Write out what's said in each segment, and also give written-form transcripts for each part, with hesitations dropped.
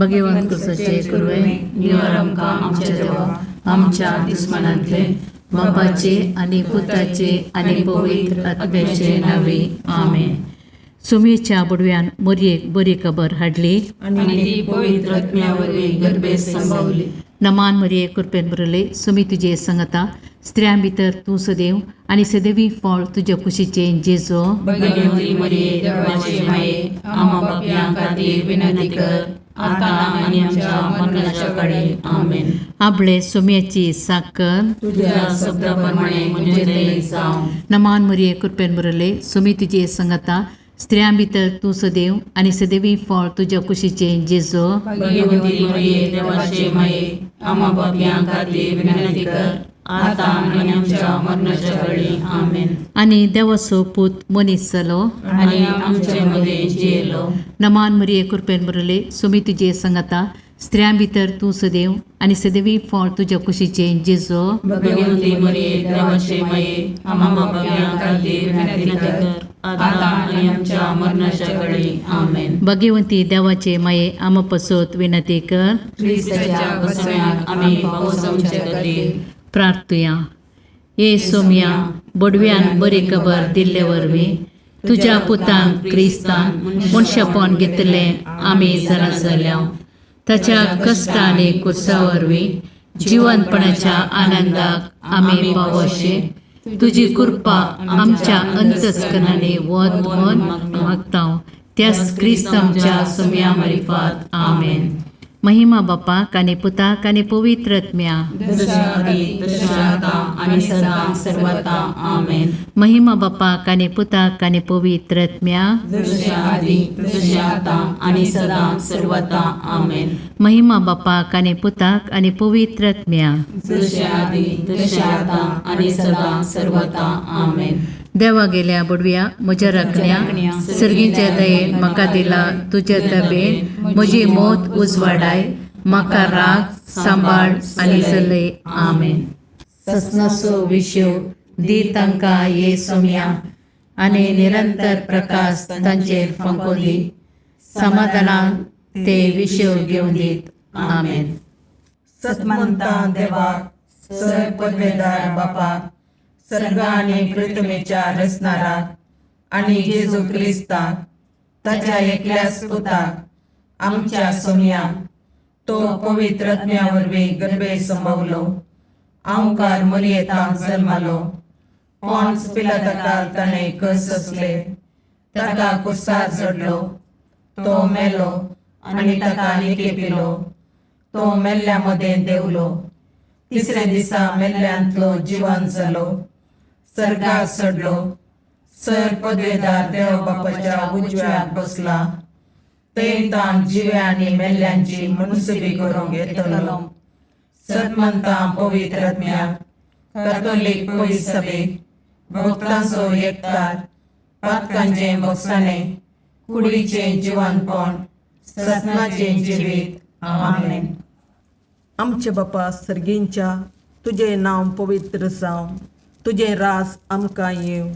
भगवंत कुसाचे कुरवे निवार आमकां आमच्या देवा आमच्या दुस्मानांतले बापाचे आनी पुताचे आनी पवित्र आत्म्याचे नावे आमेन. सुमेच्या बुडव्यान मोरयेक बरी खबर हाडली आनी ती पवित्र आत्म्या वरवीं गर्भेत संभवली. नमान मरिये कृपेन भरले सुमी तुजे संगता स्त्रियां भितर तूं सदैव आनी सदैवी फळ तुज्या कुशीचें जेजो. भगवती मरिये देवाचे माये आम्हा पापयां खातीर विनंती कर आता आनी आमच्या मरणाच्या काळी. आमेन. आपले सुम्याची साकर तुझ्या शब्दा प्रमाणे म्हणजे ते जावं. नमान मरिये कृपेन भरले सुमी तुजे संगता स्त्रियां भितर तूं सदैव आनी सदैवी फळ तुज्या कुशीचें जेजो. भगवती मरिये देवाचे माये आम्हा पापयां खातीर विनंती कर आता आनी आमच्या मरणाच्या काळी. आमेन. आनी देवाचो पूत मनीस जालो आनी आमचे मदें जियेलो. नमान मरिये कृपेन भरले सुमी तुजे संगता स्त्रियां भितर तूं सदैव आनी सदैवी फळ तुज्या कुशीचें जेजो. भगवती मरिये देवाचे माये आम्हा पापयां खातीर विनंती कर आता आनी आमच्या मरणाच्या काळी. आमेन. भगवंती देवाचे माये आमा पसत विनंती कर. क्रिस्ताच्या बसम्याक आमी पावसांचे खातीर. प्रार्थुया. ये सोम्या बोडव्यान बरी खबर दिल्ले वरवीं तुज्या पुतान क्रिस्तान मनशापण घेतलें आमी जाणा जाल्या ताच्या कश्ट आनी कुर्सा वरवीं जिवनपणाच्या आनंदाक आमी पावोशे तुजी कृपा आमच्या अंतस्कनांनी वत म्हण मागता त्याच क्रिस्त आमच्या सोम्या मारिफात. आमेन. महिमा बापाक आनी पुताक आनी पवित्र आत्म्या. जशा आदी तशें आता आनी सदां सर्वता. आमेन. महिमा बापाक आनी पुताक आनी पवित्र आत्म्या. जशें आदी तशें आतां आनी सदां सर्वता. आमेन. महिमा बापाक आनी पुताक आनी पवित्र आत्म्या. जशें आदी तशें आतां आनी सदां सर्वता. आमेन. देवा गेल्या बुडव्या म्हज्या राखण्या सर्गीच्या दयेन म्हाका दिला तुज्या तबेन म्हजी मोत उजवाडाय म्हाका राग सांबाळ आनी चलय. आमेन. ससनाचो विशेव दी तांकां ये सोम्या आनी निरंतर प्रकाश तांचेर फांको दी समाधानान ते विशेव घेवन दीत. आमेन. सतमंता देवाक सर पदवेदार बापाक सर्ग आनी पृथ्वीच्या रचणाराक आनी जेजू क्रिस्ताक ताच्या एकल्याच पुताक आमच्या सोमयाक तो पवित्र आत्म्या वरवीं गर्भे संभवलो आंवकार मरियेतांत जल्मालो पॉन्स पिलाताकाल ताणें कस सोंसले ताका कुर्सार चडलो तो मेलो आनी ताका निकेपिलो तो मेल्ल्या मदें देंवलो तिसऱ्या दिसा मेल्ल्यांतलो जिवन जालो सर्गार चडलो सर पदवेदार देव बापाच्या उजव्याक बसला थंय ताण जिव्या आनी मेल्ल्यांची मुनसुबी करूंक येतलो. सतमंता पवित्र आत्म्याक कॅथोलीक पवित्र सभेक भक्तांचो एकतार पातकांचें भोगसाणें कुडीचें जिवनपण ससनाचें जिवीत. आमेन. आमचे बापा सर्गींच्या तुजें नांव पवित्र जावं तुजें राज आमकां येवं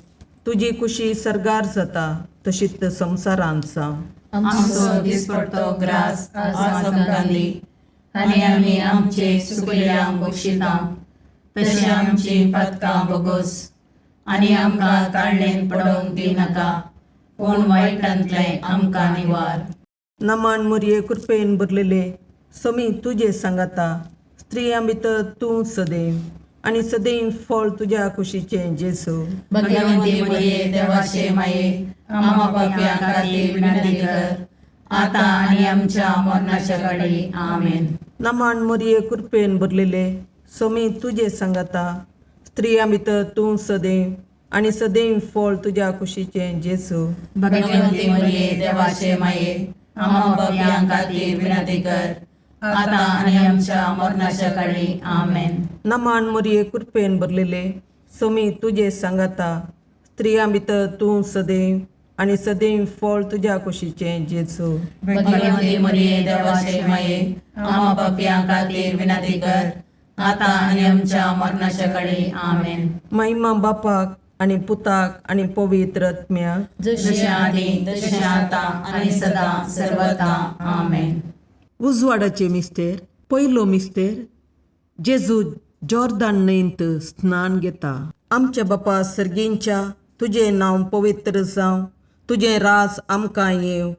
तुजी कुशी सर्गार जाता तशीच संवसारांत जावं. आमचो दिसपडतो ग्रास आज आमकां दी आनी आमी आमचे सुकल्यांक बक्षिता तशें आमची पातकां बोगोस आनी आमकां ताळणेन पडोवंक दिनाका पूण वायटांतलें आमकां निवार. नमान मुरये कृपेन भरलेले समी तुजे सांगाता स्त्रियां भितर तूं सदैव आनी सदैव फळ तुज्या कुशीचें जेजू. भगवंती मरिये देवाचे माये आम्हा पापयां खातीर विनंती कर आता आनी आमच्या मरणाच्या काळी. आमेन. नमान मुरये कृपेन भरलेले समी तुजे सांगाता स्त्रियां भितर तूं सदैव आनी सदैव फळ तुज्या कुशीचें जेजू. भगवंती मरिये देवाचे माये आम्हा पापयां खातीर विनंती कर आता आनी आमच्या मरणाच्या काळी. आमेन. नमान मुरये कृपेन भरलेले समी तुजे सांगाता स्त्रियां भितर तूं सदैव आनी सदैव फळ तुज्या कुशीचें जेजू. भगवंती मरिये देवाचे माये आम्हा पापयां खातीर विनंती कर आता आनी आमच्या मरणाच्या काळी. आमेन. महिमा बापाक आनी पुताक आनी पवित्र आत्म्याक. जशें आदी तशें आतां आनी सदां सर्वता. आमेन. उजवाडाचे मिस्तेर पयलो मिस्तेर जेजू जॉर्दान न्हंयंत स्नान घेता. आमच्या बापा सर्गींच्या, तुजें नांव पवित्र जावं, तुजें राज आमकां येवं,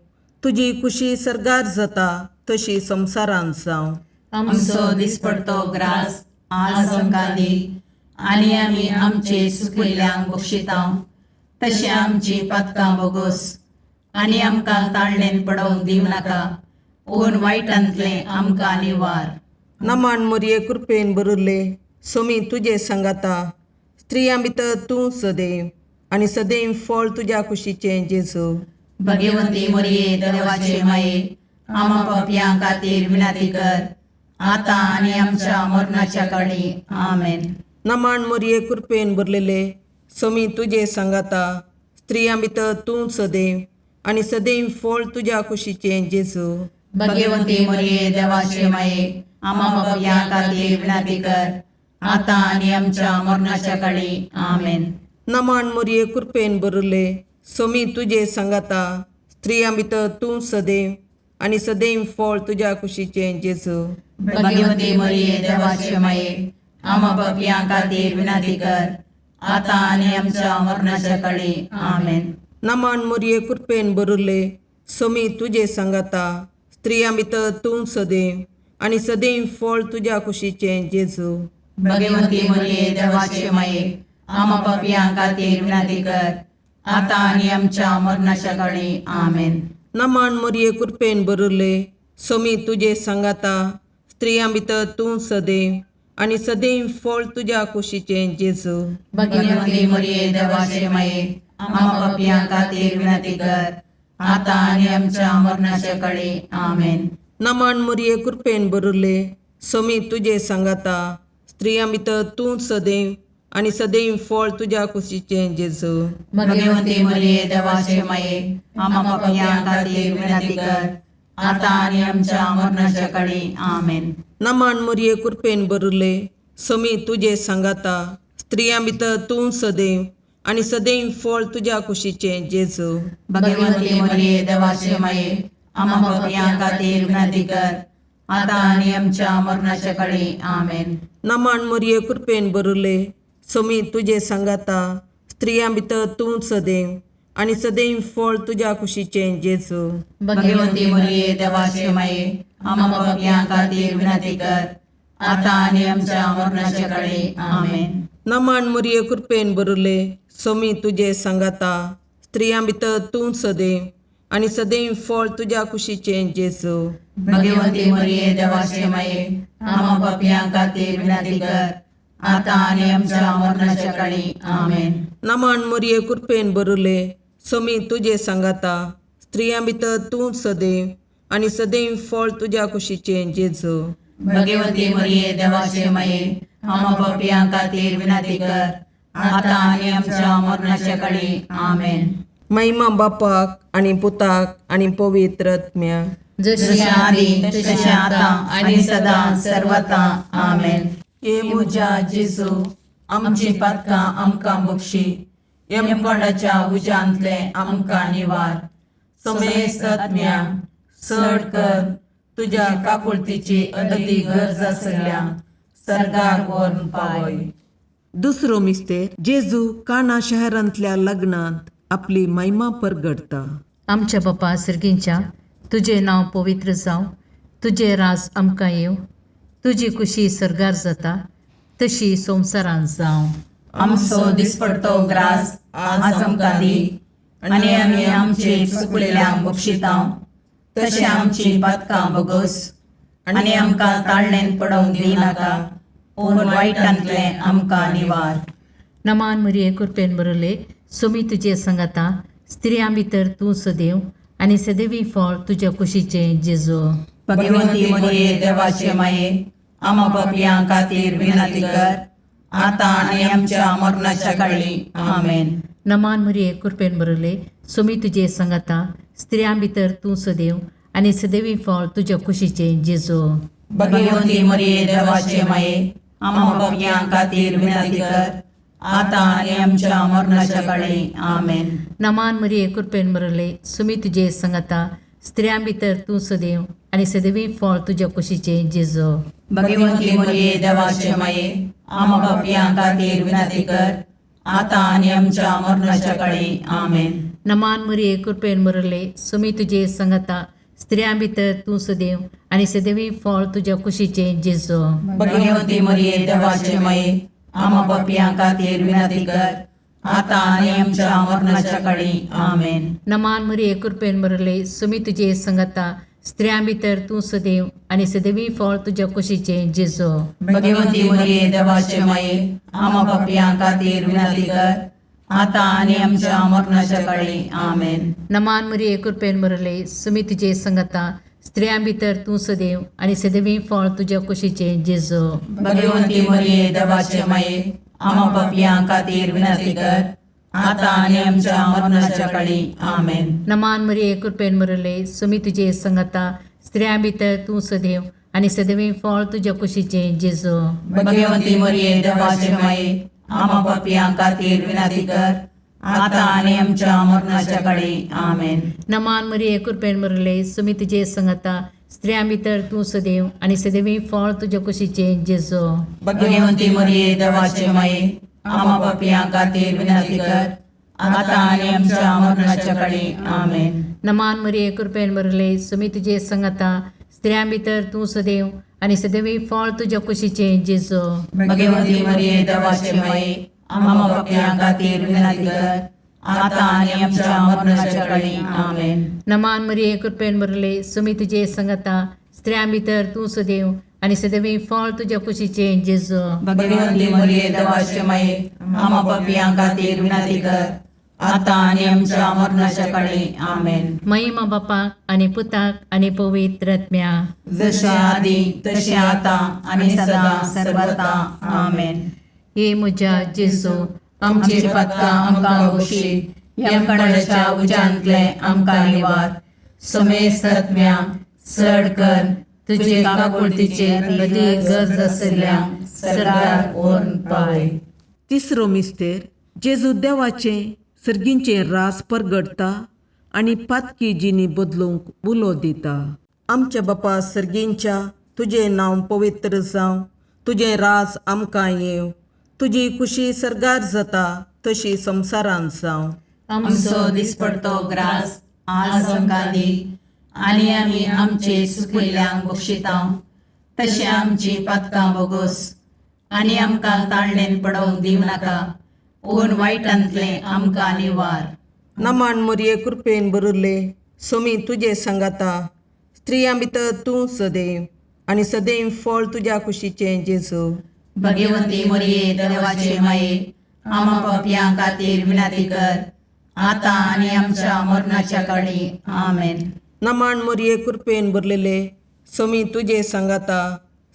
तुजी कुशी सर्गार जाता तशी संवसारांत जावं. आमचो दिसपडतो ग्रास आज आमकां दी आनी आमी आमचे सुकिल्ल्यांक बक्षितांव तशें आमची पातकां बोगोस आनी आमकां ताळणेन पडोवंक दिवं नाका पूण वायटांतलें आमकां निवार. नमान मोरये, कृपेन भरिल्ले, सोमी तुजे सांगाता, स्त्रियां भितर तूं सदैव आनी सदैव फळ तुज्या कुशीचें जेजू. भगवंती मोरये, देवाचे माये, आमा पापयां खातीर विनंती कर आतां आनी आमच्या मरणाच्या काळी. आमेन. नमान मोरये, कृपेन भरलेले, सोमी तुजे सांगाता, स्त्रियां भितर तूं सदैव आनी सदैव फळ तुज्या कुशीचें जेजू. भगवंती मोरये, देवाचे माये, आमा पापयां खातीर विनंती कर आतां आनी आमच्या मरणाच्या काळी. आमेन. नमान मोरये, कृपेन भरिल्ले, सोमी तुजे सांगाता, स्त्रियां भितर तूं सदैव आनी सदैव फळ तुज्या कुशीचें जेजू. भगवंती मोरये, देवाचे माये, आमा पापयां खातीर विनंती कर आतां आनी आमच्या मरणाच्या काळी. आमेन. नमान मोरये, कृपेन भरिल्ले, सोमी तुजे सांगाता, स्त्रियां भितर तूं सदैव आनी सदैव फळ तुज्या कुशीचें जेजू. भगवंती मोरये, देवाचे माये, आमा पापयां खातीर विनंती कर आतां आनी आमच्या मरणाच्या काळी. आमेन. नमान मोरये, कृपेन भरिल्ले, सोमी तुजे सांगाता, स्त्रियां भितर तूं सदैव आनी सदैव फळ तुज्या कुशीचें जेजू. भगवंती मोरये, देवाचे माये, आमा पापयां खातीर विनंती कर आतां आनी आमच्या मरणाच्या काळी. आमेन. नमान मोरये, कृपेन भरिल्ले, सोमी तुजे सांगाता, स्त्रियां भितर तूं सदैव आनी सदैव फळ तुज्या कुशीचें जेजू. भगवंती मोरये, देवाचे माये, आमा पापयां खातीर विनंती कर आतां आनी आमच्या मरणाच्या काळी. आमेन. नमान मोरये, कृपेन भरिल्ले, सोमी तुजे सांगाता, स्त्रियां भितर तूं सदैव आनी सदैव फळ तुज्या कुशीचें जेजू. भगवंती मोरये, देवाचे माये, आमा पापयां खातीर विनंती कर आतां आनी आमच्या मरणाच्या काळी. आमेन. नमान मोरये, कृपेन भरिल्ले, सोमी तुजे सांगाता, स्त्रियां भितर तूं सदैव आनी सदैव फळ तुज्या कुशीचें जेजू. भगवंती मोरये, देवाचे माये, आमा पापयां खातीर विनंती कर आतां आनी आमच्या मरणाच्या काळी. आमेन. नमान मोरये, कृपेन भरिल्ले, सोमी तुजे सांगाता, स्त्रियां भितर तूं सदैव आनी सदैव फळ तुज्या कुशीचें जेजू. भगवंती मोरये, देवाचे माये, आमा पापयां खातीर विनंती कर आतां आनी आमच्या मरणाच्या काळी. आमेन. नमान मोरये, कृपेन भरिल्ले, सोमी तुजे सांगाता, स्त्रियां भितर तूं सदैव आनी सदैव फळ तुज्या कुशीचें जेजू. भगवंती मोरये, देवाचे माये, आमा पापयां खातीर विनंती कर आतां आनी आमच्या मरणाच्या काळी. आमेन. महिमा बापाक आनी पुताक आनी पवित्र आत्म्याक. जशी जशें आदी तशें आतां आनी सदां सर्वता. आमेन. हे म्हज्या जेजू, आमची पातकां आमकां बक्षी, यमकोंडाच्या उज्यांतलें आमकां निवार, समेस्त आत्म्या चड कर तुज्या काकुळतीची अदती गरज आसल्या सर्गाक व्हरून पावय. दुसरो मिस्तेर जेजू काना शहरांतल्या लग्नांत आपली महिमा परगडता. आमच्या बापा सर्गींच्या, तुजें नांव पवित्र जावं, तुजें राज आमकां येवं, तुजी कुशी सर्गार जाता तशी संवसारांत जावं. आमचो दिसपडतो ग्रास आज आमकां दी आनी आमी आमचे चुकलेल्यांक बक्षितांव तशें आमची पातकां बगोस आनी आमकां ताळणेन पडोवंक दिवं नाका पूण वायटांतलें आमकां निवार. नमान मरिये, कृपेन बरले, सोमी तुजे संगाता, स्त्रियां भितर तूं सदैव आनी सदैवी फळ तुज्या कुशीचें जेजू. भगवंती मोरये, देवाचे माये, आमा पापयां खातीर विनंती कर आतां आनी आमच्या मरणाच्या काळी. आमेन. नमान मरिये, कृपेन बरले, सोमी तुजे संगाता, स्त्रियां भितर तूं सदैव आनी सदैवी फळ तुज्या कुशीचें जेजू. भगवंती मोरये, देवाचे माये, आमा पापयां खातीर विनंती कर आतां आनी आमच्या मरणाच्या काळी. आमेन. नमान मरिये, कृपेन बरले, सोमी तुजे संगाता, स्त्रियां भितर तूं सदैव आनी सदैवी फळ तुज्या कुशीचें जेजो. भगवंती मरिये देवाचे माये, आमा पापयां खातीर विनंती कर, आतां आनी आमच्या मरणाच्या काळी. आमेन. नमान मरिये, कृपेन भरले, सुमी तुजे संगता, स्त्रियां भितर तूं सदैव आनी सदैवी फळ तुज्या कुशीचें जेजो. भगवंती मरिये देवाचे माये, आमा पापयां खातीर विनंती कर, आतां आनी आमच्या मरणाच्या काळी. आमेन. नमान मरिये, कृपेन भरले, सुमी तुजे संगता, स्त्रियां भितर तूं सदैव आनी सदैवी फळ तुज्या कुशीचें जेजो. भगवंती मरिये देवाचे माये, आमा पापयां खातीर विनंती कर, आतां आनी आमच्या मरणाच्या काळी. आमेन. नमान मरिये, कृपेन भरले, सुमी तुजे संगता, स्त्रियां भितर तूं सदैव आनी सदैवी फळ तुज्या कुशीचें जेजो. भगवंती मरिये देवाचे माये, आमा पापयां खातीर विनंती कर, आतां आनी आमच्या मरणाच्या काळी. आमेन. नमान मरिये, कृपेन भरले, सुमी तुजे संगता, स्त्रियां भितर तूं सदैव आनी सदैवी फळ तुज्या कुशीचें जेजो. भगवंती मरिये देवाचे माये, आमा पापयां खातीर विनंती कर, आतां आनी आमच्या मरणाच्या काळी. आमेन. नमान मरिये, कृपेन भरले, सुमी तुजे संगता, स्त्रियां भितर तूं सदैव आनी सदैवी फळ तुज्या कुशीचें जेजो. भगवंती मरिये देवाचे माये, आमा पापयां खातीर विनंती कर, आतां आनी आमच्या मरणाच्या काळी. आमेन. नमान मरिये, कृपेन भरले, सुमी तुजे संगता, स्त्रियां भितर तूं सदैव आनी सदैवी फळ तुज्या कुशीचें जेजो. भगवंती मरिये देवाचे माये, आमा पापयां खातीर विनंती कर, आतां आनी आमच्या मरणाच्या काळी. आमेन. नमान मरिये, कृपेन भरले, सुमी तुजे संगता, स्त्रियां भितर तूं सदैव आनी सदैवी फळ तुज्या कुशीचें जेजो. भगवंती मरिये देवाचे माये, आमा पापयां खातीर विनंती कर, आतां आनी आमच्या मरणाच्या काळी. आमेन. महिमा बापाक आनी पुताक आनी पवित्र आत्म्या. जशे आदी तशें आतां आनी सदां सर्वता. आमेन. हे म्हज्या जेजू, आमची पातकां आमकां बक्षी, यमकणाच्या उज्यांतले आमकां निवार, समेस्त आत्म्या चड कर तुजे काकुळतीचेर अदीक गरज आशिल्ल्या सरकार व्हरून पावय. तिसरो मिस्तेर जेजू देवाचें सर्गींचें रास परगटता आनी पातकी जिणी बदलूंक उलो दिता. आमच्या बापा सर्गींच्या, तुजें नांव पवित्र जावं, तुजें राज आमकां येवं, तुजी खुशी सर्गार जाता तशी संवसारांत जावं. आमचो दिसपडतो ग्रास आज आमकां दी, आनी आमी आमचे सुकिल्ल्यांक बक्षिता तशें आमची पातकां बोगोस, आनी आमकां ताळणेन पडोवंक दिवं नाका, पूण वायटांतलें आमकां निवार. नमान मरिये, कृपेन भरिल्ले, सोमी तुजे सांगाता, स्त्रियां भितर तूं सदैव आनी सदैव फळ तुज्या कुशीचें जेजू. भगवंती मरिये देवाचे माये, आमा पापयां खातीर विनंती कर, आतां आनी आमच्या मरणाच्या काळी. आमेन. नमान मरिये, कृपेन भरलेले, सोमी तुजे सांगाता,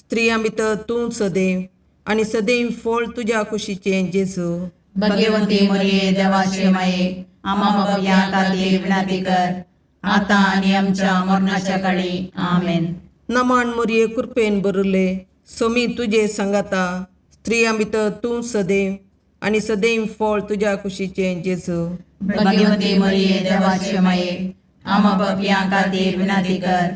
स्त्रियां भितर तूं सदैव आनी सदैव फळ तुज्या कुशीचें जेजू. भगवंती मरिये देवाचे माये, आमा पापयां खातीर विनंती कर, आतां आनी आमच्या मरणाच्या काळी. आमेन. नमान मरिये, कृपेन भरिल्ले, सोमी तुजे सांगाता, स्त्रियां भितर तूं सदैव आनी सदैव फळ तुज्या कुशीचें जेजू. भगवंती मरिये देवाचे माये, आमा पापयां खातीर विनंती कर,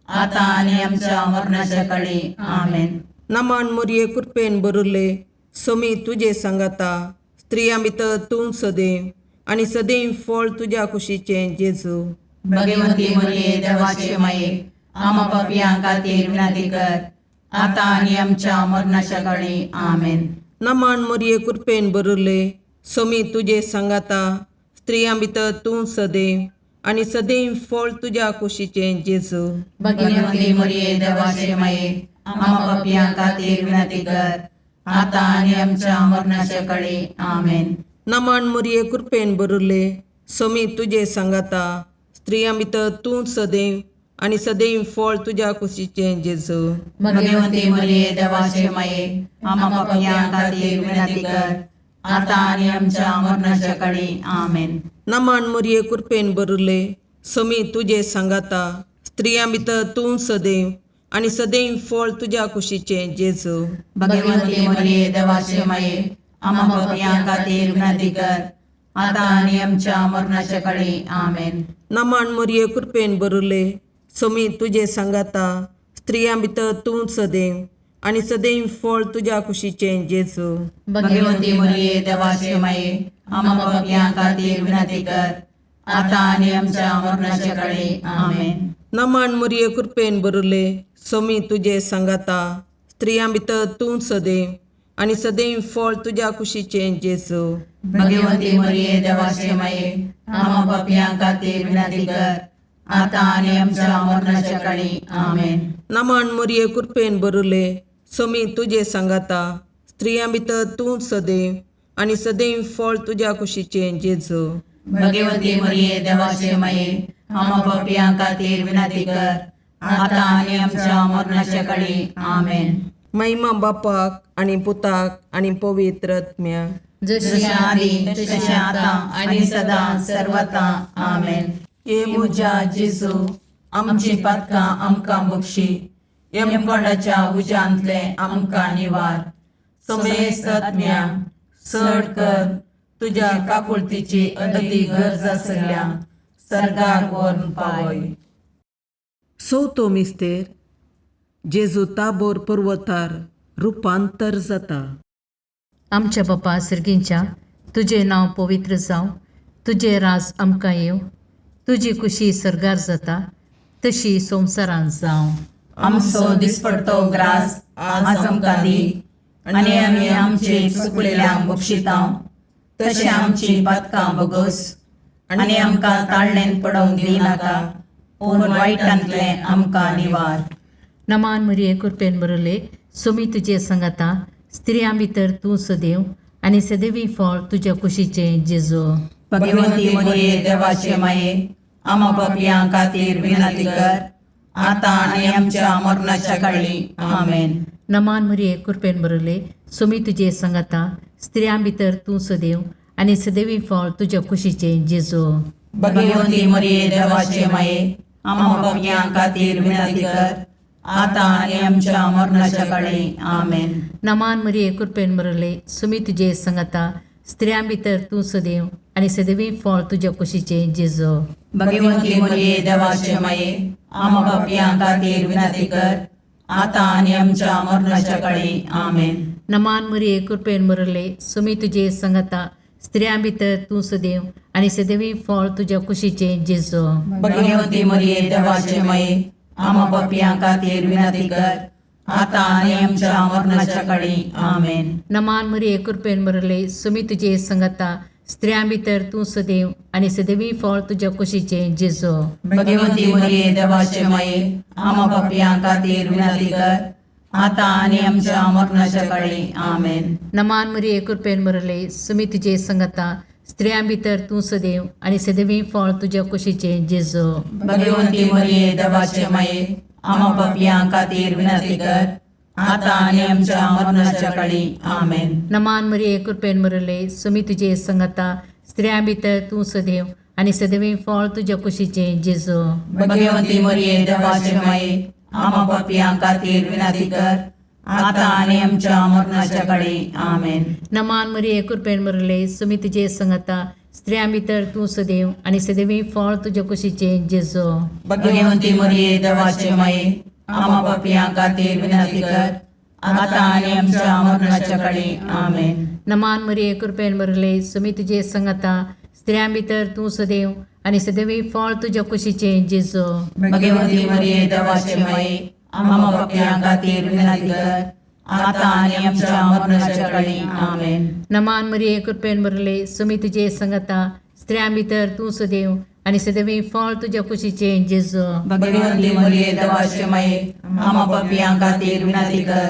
आतां आनी आमच्या मरणाच्या काळी. आमेन. नमान मरिये, कृपेन भरिल्ले, सोमी तुजे सांगाता, स्त्रियां भितर तूं सदैव आनी सदैव फळ तुज्या कुशीचें जेजू. भगवंती मरिये देवाचे माये, आमा पापयां खातीर विनंती कर, आतां आनी आमच्या मरणाच्या काळी. आमेन. नमान मरिये, कृपेन भरिल्ले, सोमी तुजे सांगाता, स्त्रियां भितर तूं सदैव आनी सदैव फळ तुज्या कुशीचें जेजू. भगवंती मरिये देवाचे माये, आमा पापयां खातीर विनंती कर, आतां आनी आमच्या मरणाच्या काळी. आमेन. नमान मरिये, कृपेन भरिल्ले, सोमी तुजे सांगाता, स्त्रियां भितर तूं सदैव आनी सदैव फळ तुज्या कुशीचें जेजू. भगवंती मरिये देवाचे माये, आमा पापयां खातीर विनंती कर, आतां आनी आमच्या मरणाच्या काळी. आमेन. नमान मरिये, कृपेन भरिल्ले, सोमी तुजे सांगाता, स्त्रियां भितर तूं सदैव आनी सदैव फळ तुज्या कुशीचें जेजू. भगवंती मरिये देवाचे माये, आमा पापयां खातीर विनंती कर, आतां आनी आमच्या मरणाच्या काळी. आमेन. नमाण मोरये, कृपेन बरुले, सोमी तुजे सांगाता, स्त्रियां भितर तूं सदैव आनी सदैव फळ तुज्या कुशीचें जेजू. भगवंती मरिये, देवाचे माये, आम्हा पापयां खातीर विनंती कर, आतां आनी आमच्या मरणाच्या काळी. आमेन. नमाण मोरये, कृपेन बरुले, सोमी तुजे सांगाता, स्त्रियां भितर तूं सदैव आनी सदैव फळ तुज्या कुशीचें जेजू. भगवंती मरिये, देवाचे माये, आम्हा पापयां खातीर विनंती कर, आतां आनी आमच्या मरणाच्या काळी. आमेन. नमाण मोरये, कृपेन बरुले, सोमी तुजे सांगाता, स्त्रियां भितर तूं सदैव आनी सदैव फळ तुज्या कुशीचें जेजू. भगवंती मरिये, देवाचे माये, आम्हा पापयां खातीर विनंती कर, आतां आनी आमच्या मरणाच्या काळी. आमेन. महिमा बापाक आनी पुताक आनी पवित्र आत्म्याक. जशी जशें आदी तशें आतां आनी सदां सर्वता. आमेन. हे म्हज्या जेजू, आमची पातकां आमकां बक्षी, यमकोंडाच्या उज्यांतले आमकां निवार, समेस्त आत्म्या चड कर तुज्या काकुळतीची अदी गरज आसल्या सर्गार व्हरून पावय. चवथो मिस्तेर, जेजू ताबोर पर्वतार रुपांतर जाता. आमच्या बापा सर्गींच्या, तुजें नांव पवित्र जावं, तुजें राज आमकां येवं, तुजी खुशी सर्गार जाता तशी संवसारांत जावं. आमचो दिसपडतो ग्रास आज आमकां दी, आनी आमी आमचे चुकलेल्यांक बक्षितां तशें आमची पातकां बगस, आनी आमकां ताळणेन पडोवंक दिनाका, पूण वायटांतलें आमकां निवार. नमान मरिये, कृपेन बरले, सुमी तुजे सांगाता, स्त्रियां भितर तूं सदैव आनी सदैवी फळ तुज्या कुशीचें जेजू. भगवंती मरिये, देवाचे माये, आमा पापयां खातीर विनंती कर, आतां आनी आमच्या मरणाच्या काळी. आमेन. नमान मरिये, कृपेन बरले, सुमी तुजे सांगाता, स्त्रियां भितर तूं सदैव आनी सदैवी फळ तुज्या कुशीचें जेजू. भगवंती मरिये, देवाचे माये, आमा पापयां खातीर विनंती कर, आतां आनी आमच्या मरणाच्या काळी. आमेन. नमान मरिये, कृपेन बरले, सुमी तुजे सांगाता, स्त्रियां भितर तूं सदैव आनी सदैवी फळ तुज्या कुशीचें जेजू. भगवंती मरिये, देवाचे माये, आमा पापयां खातीर विनंती कर, आतां आनी आमच्या मरणाच्या काळी. आमेन. नमान मरिये, कृपेन बरले, सुमी तुजे सांगाता, स्त्रियां भितर तूं सदैव आनी सदैवी फळ तुज्या कुशीचें जेजू. भगवंती मरिये, देवाचे माये, आमा पापयां खातीर विनंती कर, आतां आनी आमच्या मरणाच्या काळी. आमेन. नमान मरिये, कृपेन बरले, सुमी तुजे सांगाता, स्त्रियां भितर तूं सदैव आनी सदैवी फळ तुज्या कुशीचें जेजू. भगवंती मरिये, देवाचे माये, आमा पापयां खातीर विनंती कर, आतां आनी आमच्या मरणाच्या काळी. आमेन. नमान मरिये, कृपेन बरले, सुमी तुजे सांगाता, स्त्रियां भितर तूं सदैव आनी सदैवी फळ तुज्या कुशीचें जेजू. भगवंती मरिये, देवाचे माये, आमा पापयां खातीर विनंती कर, आतां आनी आमच्या मरणाच्या काळी. आमेन. नमान मरिये, कृपेन बरले, सुमी तुजे सांगाता, स्त्रियां भितर तूं सदैव आनी सदैवी फळ तुज्या कुशीचें जेजू. भगवंती मरिये, देवाचे माये, आमा पापयां खातीर विनंती कर, आतां आनी आमच्या मरणाच्या काळी. आमेन. नमान मरिये, कृपेन बरले, सुमी तुजे सांगाता, स्त्रियां भितर तूं सदैव आनी सदैवी फळ तुज्या कुशीचें जेजू. भगवंती मरिये, देवाचे माये, आमा पापयां खातीर विनंती कर, आतां आनी आमच्या मरणाच्या काळी. आमेन. नमान मरिये, कृपेन बरले, सुमी तुजे सांगाता, स्त्रियां भितर तूं सदैव आनी सदैवी फळ तुज्या कुशीचें जेजू. भगवंती मरिये, देवाचे माये, आमा पापयां खातीर विनंती कर, आतां आनी आमच्या मरणाच्या काळी. आमेन. नमान मरिये, कृपेन बरले, सुमी तुजे सांगाता, स्त्रियां भितर तूं सदैव आनी सदैवी फळ तुज्या कुशीचें जेजू. भगवंती मरिये, देवाचे माये, आमा पापयां खातीर विनंती कर,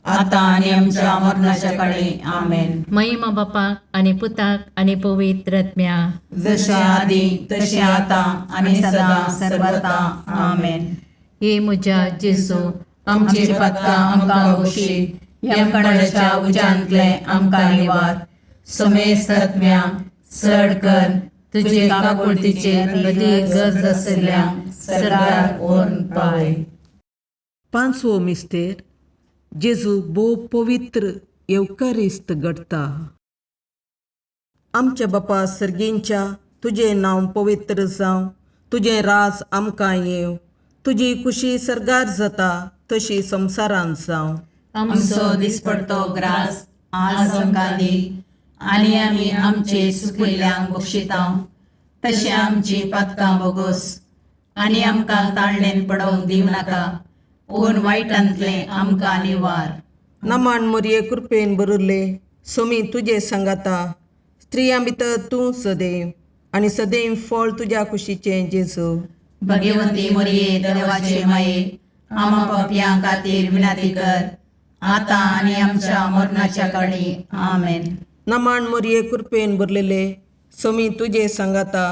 आतां आनी आमच्या मरणाच्या काळी. आमेन. महिमा बापाक आनी पुताक आनी पवित्र आत्म्या. जशें आदी तशें आतां आनी सदां सर्वता. आमेन. हे म्हज्या जेजू, आमची पातकां आमकां बक्षी, यमकणाच्या उज्यांतले आमकां निवार, समेस्त आत्म्या चड कर तुजे काकुळतीचे अदी गरज आसल्या सरकार व्हरून पावय. पांचवो मिस्तेर, जेजू भोव पवित्र येवकारिस्त घडटा. आमच्या बापा सर्गींच्या तुजें नांव पवित्र जावं, तुजें राज आमकां येवं, तुजी कुशी सर्गार जाता तशी संवसारांत जावं. आमचो दिसपडतो ग्रास आज आमकां दी आनी आमी आमचे सुकिल्ल्यांक बक्षिता तशें आमची पातकां बोगोस आनी आमकां ताळणेन पडोवंक दिवं नाका पूण वायटांतलें आमकां निवार. नमान मोरये कृपेन भरिल्ले सोमी तुजे सांगाता, स्त्रियां भितर तूं सदैव आनी सदैव फळ तुज्या कुशीचें जेजू. भगवंती मोरये देवाचे माये आमा पापयां खातीर विनंती कर आतां आनी आमच्या मरणाच्या काळी. आमेन. नमान मोरये कृपेन भरलेले सोमी तुजे सांगाता,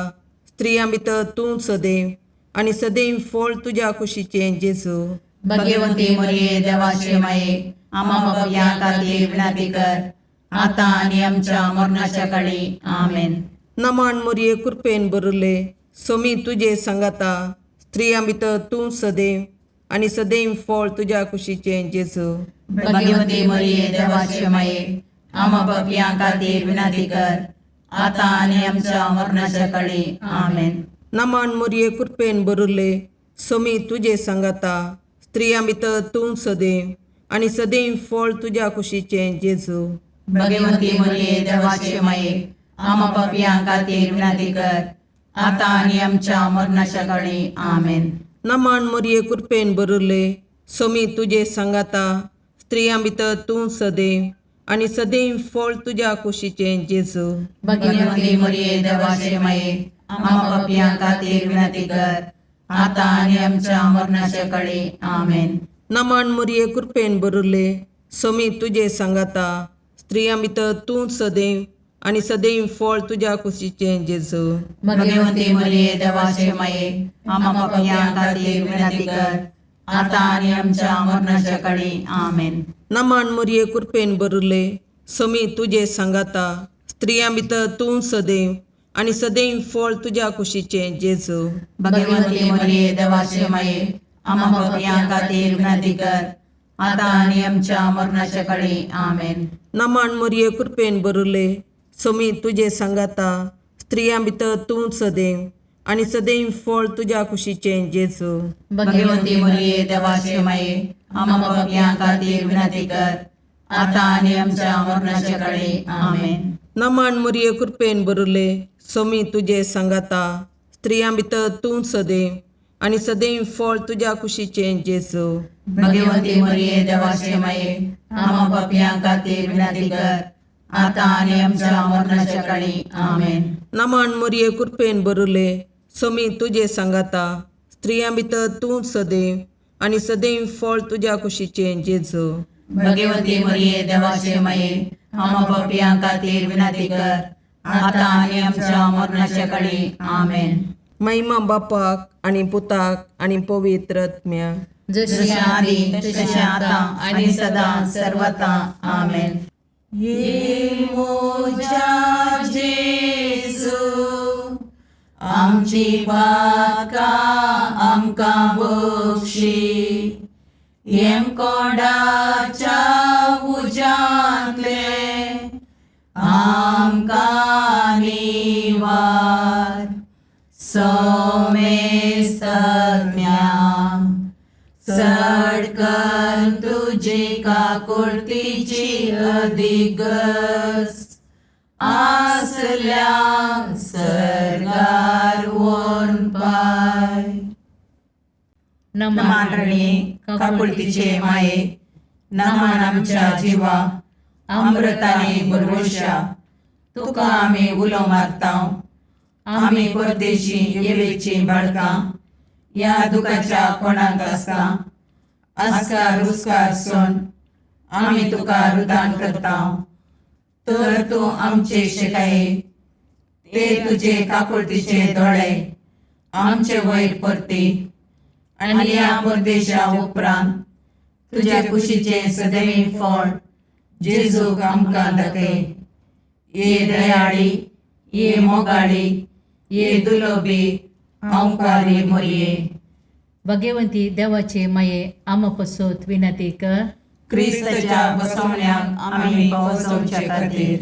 स्त्रियां भितर तूं सदैव आनी सदैव फळ तुज्या कुशीचें जेजू. भगवंती मोरये देवाचे माये आमा पापयां खातीर विनंती कर आतां आनी आमच्या मरणाच्या काळी. आमेन. नमान मोरये कृपेन भरिल्ले सोमी तुजे सांगाता, स्त्रियां भितर तूं सदैव आनी सदैव फळ तुज्या कुशीचें जेजू. भगवंती मोरये देवाचे माये आमा पापयां खातीर विनंती कर आतां आनी आमच्या मरणाच्या काळी. आमेन. नमान मोरये कृपेन भरिल्ले सोमी तुजे सांगाता, स्त्रियां भितर तूं सदैव आनी सदैव फळ तुज्या कुशीचें जेजू. भगवंती मोरये देवाचे माये आमा पापयां खातीर विनंती कर आतां आनी आमच्या मरणाच्या काळी. आमेन. नमान मोरये कृपेन भरिल्ले सोमी तुजे सांगाता, स्त्रियां भितर तूं सदैव आनी सदैव फळ तुज्या कुशीचें जेजू. भगवंती मोरये देवाचे माये आमा पापयां खातीर विनंती कर आतां आनी आमच्या मरणाच्या काळी. आमेन. नमान मोरये कृपेन भरिल्ले सोमी तुजे सांगाता, स्त्रियां भितर तूं सदैव आनी सदैव फळ तुज्या कुशीचें जेजू. भगवंती मोरये देवाचे माये आमा पापयां खातीर विनंती कर आतां आनी आमच्या मरणाच्या काळी. आमेन. नमान मोरये कृपेन भरिल्ले सोमी तुजे सांगाता, स्त्रियां भितर तूं सदैव आनी सदैव फळ तुज्या कुशीचें जेजू. भगवंती मोरये देवाचे माये आमा पापयां खातीर विनंती कर आतां आनी आमच्या मरणाच्या काळी. आमेन. नमान मोरये कृपेन भरिल्ले सोमी तुजे सांगाता, स्त्रियां भितर तूं सदैव आनी सदैव फळ तुज्या कुशीचें जेजू. भगवंती मोरये देवाचे माये आमा पापयां खातीर विनंती कर आतां आनी आमच्या मरणाच्या काळी. आमेन. नमान मोरये कृपेन भरिल्ले सोमी तुजे सांगाता, स्त्रियां भितर तूं सदैव आनी सदैव फळ तुज्या कुशीचें जेजू. भगवंती मोरये देवाचे माये आमा पापयां खातीर विनंती कर आतां आनी आमच्या मरणाच्या काळी. आमेन. नमान मोरये कृपेन भरिल्ले सोमी तुजे सांगाता, स्त्रियां भितर तूं सदैव आनी सदैव फळ तुज्या कुशीचें जेजू. भगवंती मोरये देवाचे माये आमा पापयां खातीर विनंती कर आतां आनी आमच्या मरणाच्या काळी. आमेन. महिमा बापाक आनी पुताक आनी पवित्र आत्म्याक. जशी जशें आदी तशें आतां आनी सदां सर्वता. आमेन. ये मोजा जेजू आमची पातकां आमकां बक्षी, येमकोंडाच्या उज्यांतले आमकां निवार, सोमेस्तज्ञा चड कर तुजी काकुळतीची अधिगस आसल्या सर्गार वोन पाय. नमान रणी काकुळतीचे माये, नमान आमच्या जिवा अमृताने भरवशा, तुका आमी उलो मारता. आमी परदेशी येवेची बाळकां ह्या दुखाच्या कोणाक आसता आस्कार उस्कार सोन आमी तुका रुदान करता. तर तूं आमचे शिकाये ते तुजे काकुळतीचे दोळे आमचे वयर परती आनी ह्या परदेशा उपरांत तुज्या कुशीचें सदैव फळ जेजूक आमकां दाखय. ये दयाळी, ये मोगाळी, ये दुलोबी ओंकारी मोरये. भगवंती देवाचे माये आमा पसत विनंती कर. क्रिस्ताच्या बसवण्याक आमी पावसोवचे खातीर.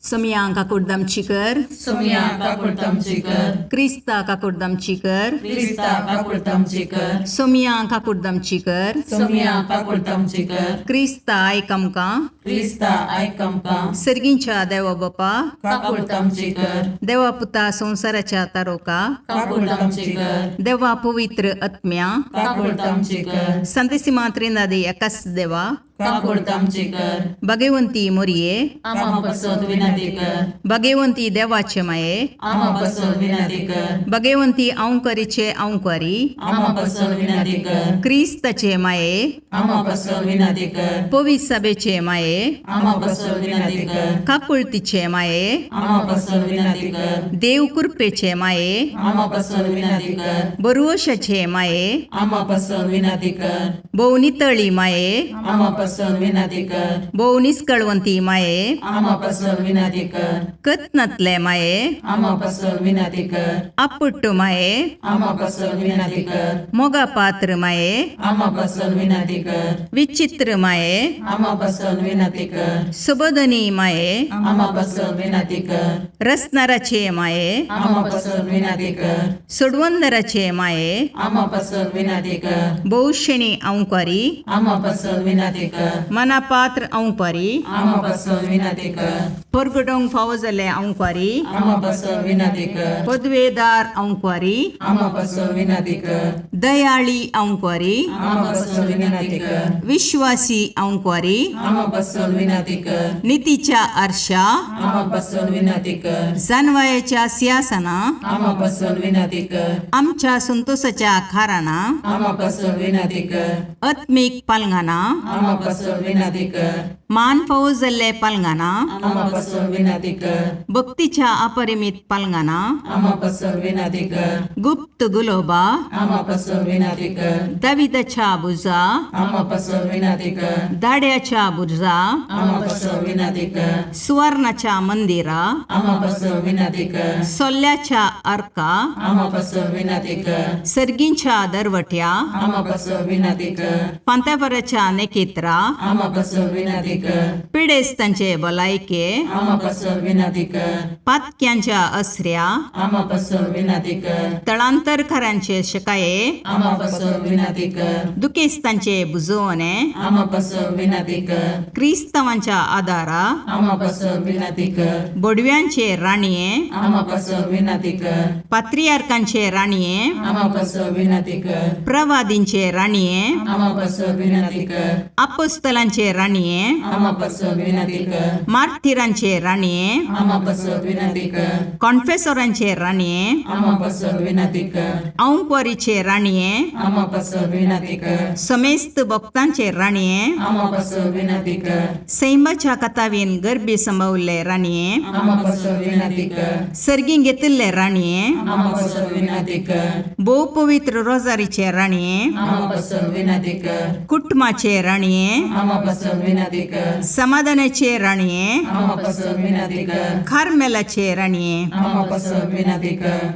सोमया काकुडदामची कर. सोमया काकुळतामची कर. क्रिस्ता काकुडदामची कर. क्रिस्ता काकुळतामची कर. सोमया काकुडदामची कर. सोमया काकुळतामची कर. क्रिस्ता आयक आमकां. क्रिस्ता आयक आमकां. सर्गींच्या देवा बापा, काकुळतामची कर. देवा पुता संवसाराच्या तारोका, काकुळतामची कर. देवा पवित्र आत्म्या, काकुळतामची कर. संतेसिमा त्रिनादी एकाच देवा, काकुळतामची कर. भगवंती मोरये, आमा पसत विनंती कर. भगवंती देवाचे माये, आमा पसत विनंती कर. भगवंती अंकरीचे अंकरी, आमा पसत विनंती कर. क्रिस्ताचे माये, आमा पसत विनंती कर. पवित्र सभेचे माये, आमा पसत विनंती कर. काकुळतीचे माये, आमा पसत विनंती कर. देव कृपेचे माये, आमा पसत विनंती कर. बरुवशाचे माये, आमा पसत विनंती कर. भोव नितळी माये, आमा पसत विनंती कर. भोव निस्कळवंती माये, आमा पसत विनंती कर. कत्नातले माये, आमा पसत विनंती कर. आपुट्ट माये, आमा पसत विनंती कर. मोगा पात्र माये, आमा पसत विनंती कर. विचित्र माये, आमा पसत विनंती कर. सुबोधनी माये, आमा पसत विनंती कर. रसनाराचे माये, आमा पसत विनंती कर. सोडवंदराचे माये, आमा पसत विनंती कर. भोवशेणी अंकारी, आमा पसत विनंती कर. मनापात्र अंकारी, आमा पसत विनंती कर. परगटोंक फावो जाल्ले अंकारी, आमा पसत विनंती कर. पदवेदार अंकारी, आमा पसत विनंती कर. दयाळी अंकारी, आमा पसत विनंती कर. विश्वासी अंकारी, आमा पसत विनंती कर. नितीच्या आरशा, आमा पसत विनंती कर. जानवायाच्या सिंहासना, आमा पसत विनंती कर. आमच्या संतोषाच्या खाराना, आमा पसत विनंती कर. आत्मीक पालंगाना, आमा पसत विनंती कर. मान फावो जाल्ले पालंगाना, आमा पसत विनंती कर. भक्तीच्या अपरिमित पालंगाना, आमा पसत विनंती कर. गुप्त गुलोबा, आमा पसत विनंती कर. दाविदाच्या बुजा, आमा पसत विनंती कर. दाड्याच्या बुजा, आमा पसत विनंती कर. सुवर्णाच्या मंदिरा, आमा पसत विनंती कर. सोल्ल्याच्या अर्का, आमा पसत विनंती कर. सर्गींच्या दरवट्या, आमा पसत विनंती कर. पांत्यापराच्या नेकेत्रा, आमा पसत विनंती कर. पिडेस्तांचे भलायके, आमा पसत विनंती कर. पातक्यांच्या असऱ्या, आमा पसत विनंती कर. तळांतरकारांचे शकाये, आमा पसत विनंती कर. दुखेस्तांचे बुजवणे, आमा पसत विनंती कर. क्रिस्तांवांच्या आदारा, आमा पसत विनंती कर. बोडव्यांचे राणये, आमा पसत विनंती कर. पात्रियार्कांचे राणये, आमा पसत विनंती कर. प्रवादींचे राणये, आमा पसत विनंती कर. अपोस्तलांचे राणये, आमा पसत विनंती कर. मार्थिरांचे राणये, आमा पसत विनंती कर. कॉन्फेसोरांचे राणये, आमा पसत विनंती कर. औंकवारीचे राणये, आमा पसत विनंती कर. समेस्त भक्तांचे राणये, आमा पसत विनंती कर. सैमाच्या कथावीन गर्भी संभवल्ले राणये, आमा पसत विनंती कर. सर्गीं घेतिल्ले राणये, आमा पसत विनंती कर. भोव पवित्र रोजारीचे राणये, आमा पसत विनंती कर. कुटुंबाचे राणये, आमा पसत विनंती कर. समाधानाचे राणये, आमा पसत विनंती कर. कार्मेलाचे राणये, आमा पसत विनंती कर.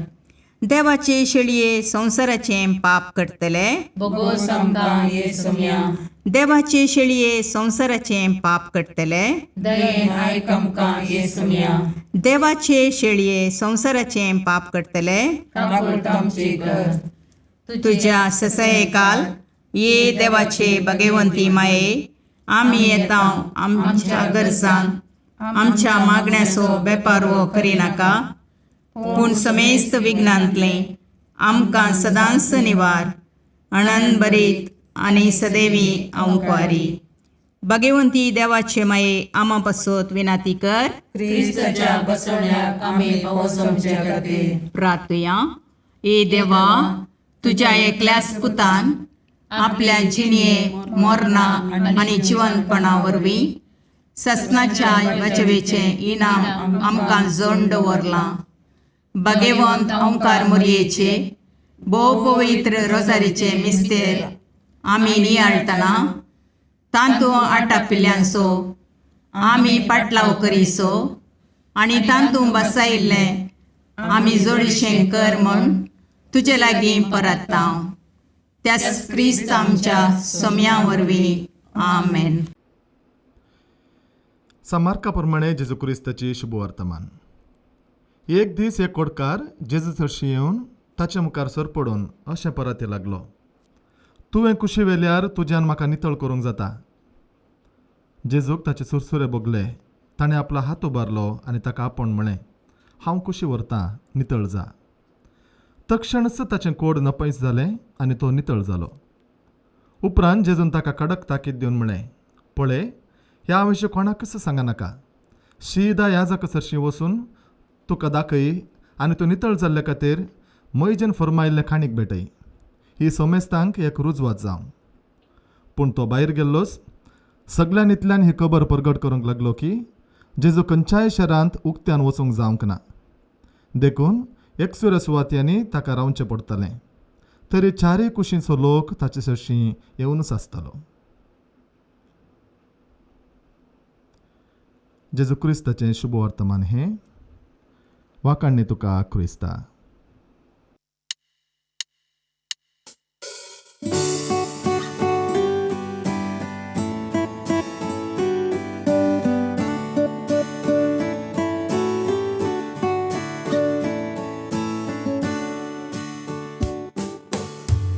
देवाचे शेळये संवसाराचें पाप करतले, बोगोस आमकां ये सोम्या. देवाचे शेळये संवसाराचें पाप करतले, दयेन आयक आमकां ये सोम्या. देवाचे शेळये संवसाराचें पाप करतले, काकुळतामची कर. तुज्या ससयकाल ये देवाचे भगवंती माये, आमी येता आमच्या गरजान आमच्या मागण्याचो बेपारवो करिनाका, पूण समेस्त विघ्नांतलें आमकां सदांच निवार अणन बरीत आनी सदैवी अंकवारी. भगवंती देवाचे माये आमा पासत विनाती कर. क्रिस्ताच्या बसवण्याक आमी पावस आमच्या खातीर. प्रार्थुया. ए देवा, तुज्या एकल्याच पुतान आपल्या जिणये मोरना आनी जिवनपणा वरवीं ससनाच्या बचवेचें इनाम आमकां जोड दवरलां. भगवंत ओंकार मोरयेचे भोव पवित्र रोजारीचे मिस्तेर आमी नियाळटना तांतू आटापिल्ल्यांचो आमी पाटलाव करीसो आनी तांतू बसायिल्लें आमी जोडीशें कर म्हूण तुजे लागीं परत्ता, त्याच क्रिस्त आमच्या सोम्या वरवीं. आमेन. सामार्का प्रमाणे जेजू क्रिस्ताची शुभवर्तमान. एक दीस एक कोडकार जेजू सरशी येवन ताच्या मुखार सरपडून अशें परत लागलो, तुवें कुशी वेल्यार तुज्यान म्हाका नितळ करूंक जाता. जेजूक ताचे सुरसुरे भोगले. ताणें आपलो हात उबारलो आनी ताका आपोवन म्हळें, हांव कुशी व्हरतां, नितळ जा. तक्षणच ताचें कोड नपयस जालें आनी तो नितळ जालो. उपरांत जेजून ताका कडक ताकीद दिवन म्हळें, पळय, ह्या विशीं कोणाकच सांगनाका. शिदा ह्या जाका सरशीं वचून तुका दाखय आनी तूं नितळ जाल्ले खातीर मैजन फर्मायल्लें खाणीक भेटय. ही सोमेस्तांक एक रुजवात जावं. पूण तो भायर गेल्लोच सगल्यान इतल्यान ही खबर परगट करूंक लागलो की जेजू खंयच्याय शहरांत उक्त्यान वचूंक जावंक ना, देखून एकसुऱ्या सुवात्यांनी ताका रावचें पडटलें. तरी चारय कुशींचो लोक ताचे सरशीं येवनच आसतालो. जेजू क्रिस्ताचें शुभ वर्तमान हें. वाकाणणी तुका क्रिस्ता.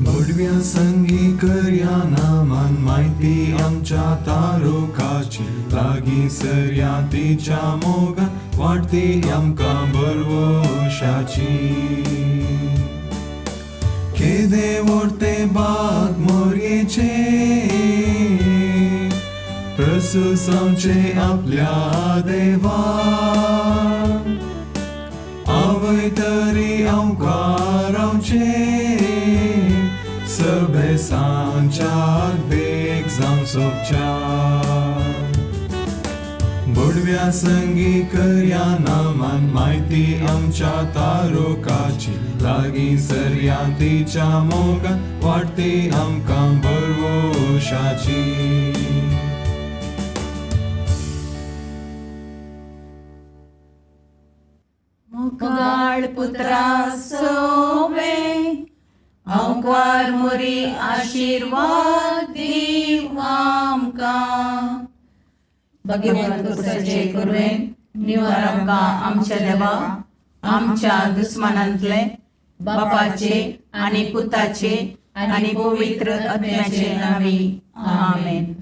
भडव्या संगी करया नामान म्हायती आमच्या तारुकाची, लागीं सरया तिच्या मोगान वाडटी आमकां बरवशाची. केदे व्हडते बाग मोरयेचे, प्रसूस आमचे आपल्या देवा, आवय तरी आमकां रावचें, सभेसांच्या देख जावं सोबच्या. बोडव्या संगी करया नामान म्हायती आमच्या तारुकाची, लागीं सरया तिच्या मोगान वाडटी आमकां बरवशाची. मुगाळ पुत्रा सोवे आंकवार मोरी आशिर्वाद दीव आमकां. भगवंत कुसाचे कुरवेन निवार आमकां आमच्या देवा, आमच्या दुस्मानांतले बापाचे आनी पुताचे आनी पवित्र आत्म्याचे नांवी. आमेन.